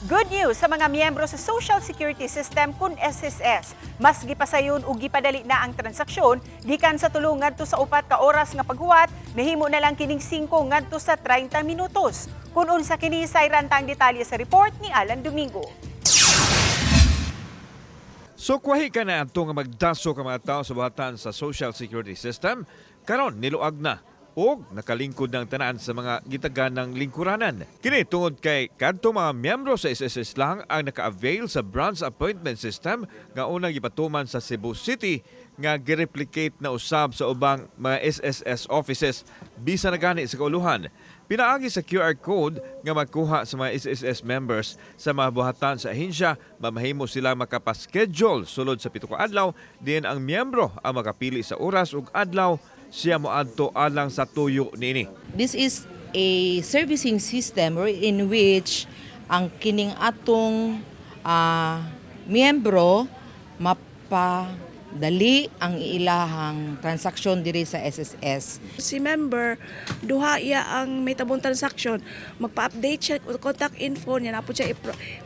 Good news sa mga miyembro sa Social Security System kun SSS. Mas gipasayon ug gipadali na ang transaksyon gikan sa 3 ngadto sa 4 ka oras nga paghuwat, nahimo na lang kining 5 ngadto sa 30 minutos. Kung unsa kini, sayran ang detalye sa report ni Alan Domingo. So kwahi ka na adto nga magdaso ka mga tao sa buhatan sa Social Security System, karon niluag na og nakalingkod ng tanan sa mga gitagan ng lingkuranan. Kini tungod kay kadto mga miyembro sa SSS lang ang naka-avail sa branch appointment system nga unang gipatuman sa Cebu City nga gireplicate na usab sa ubang mga SSS offices bisan na gani sa kauluhan. Pinaagi sa QR code nga makuha sa mga SSS members sa mga buhatan sa ahensya, mamahimo sila makapaschedule sulod sa 7 ka adlaw, diin ang miyembro ang makapili sa oras ug adlaw siya moadto alang sa tuyo niini. This is a servicing system in which ang kining atong miyembro mapadali ang ilahang transaksyon diri sa SSS. Si member, duha iya ang may tabong transaction, magpa-update siya contact info niya, naa pod siya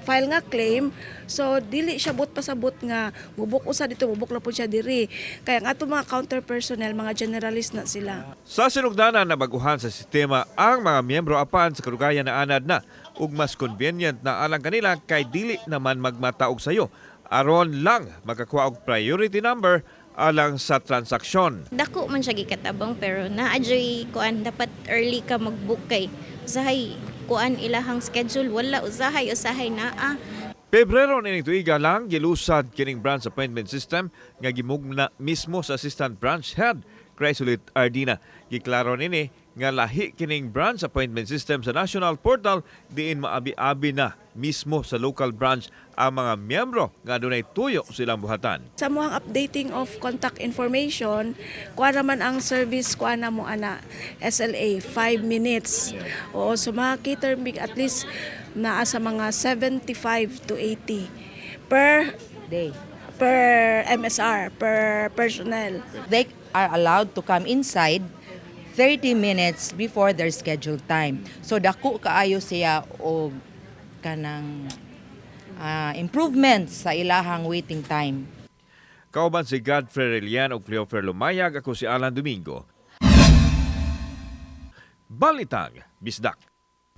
file nga claim. So dili siya buot pasabot nga mubuk usa dito, mubuk na pod siya diri. Kaya ang ato mga counter personnel, mga generalist na sila. Sa sinugdanan na baguhan sa sistema ang mga miyembro, apan sa kadugayan na anad na ug mas convenient na alang kanila kay dili naman magmata og sayo aron lang makakuha og priority number alang sa transaksyon. Dako man siya gikatabang, pero naa juy kuan, dapat early ka mag-book kay usahay kuan ilahang schedule, wala usahay usahay naa. Pebrero nining tuiga lang gilusad kining branch appointment system nga gimugna mismo sa assistant branch head Chrysolit Ardina. Giklaro nini nga lahi kining branch appointment system sa national portal diin maabi-abi na mismo sa local branch ang mga miyembro nga adunay tuyo silang buhatan. Sa amoang updating of contact information, kuha naman ang service, kuha na mo ana SLA 5 minutes. Oo, so mga cater at least naa sa mga 75 to 80 per Day. Per MSR, per personnel. They are allowed to come inside 30 minutes before their scheduled time. So dako kaayo siya og kanang improvement sa ilahang waiting time. Kauban si Godfrey Relian ug Cleofer Lumayag, ako si Alan Domingo. Balitang Bisdak.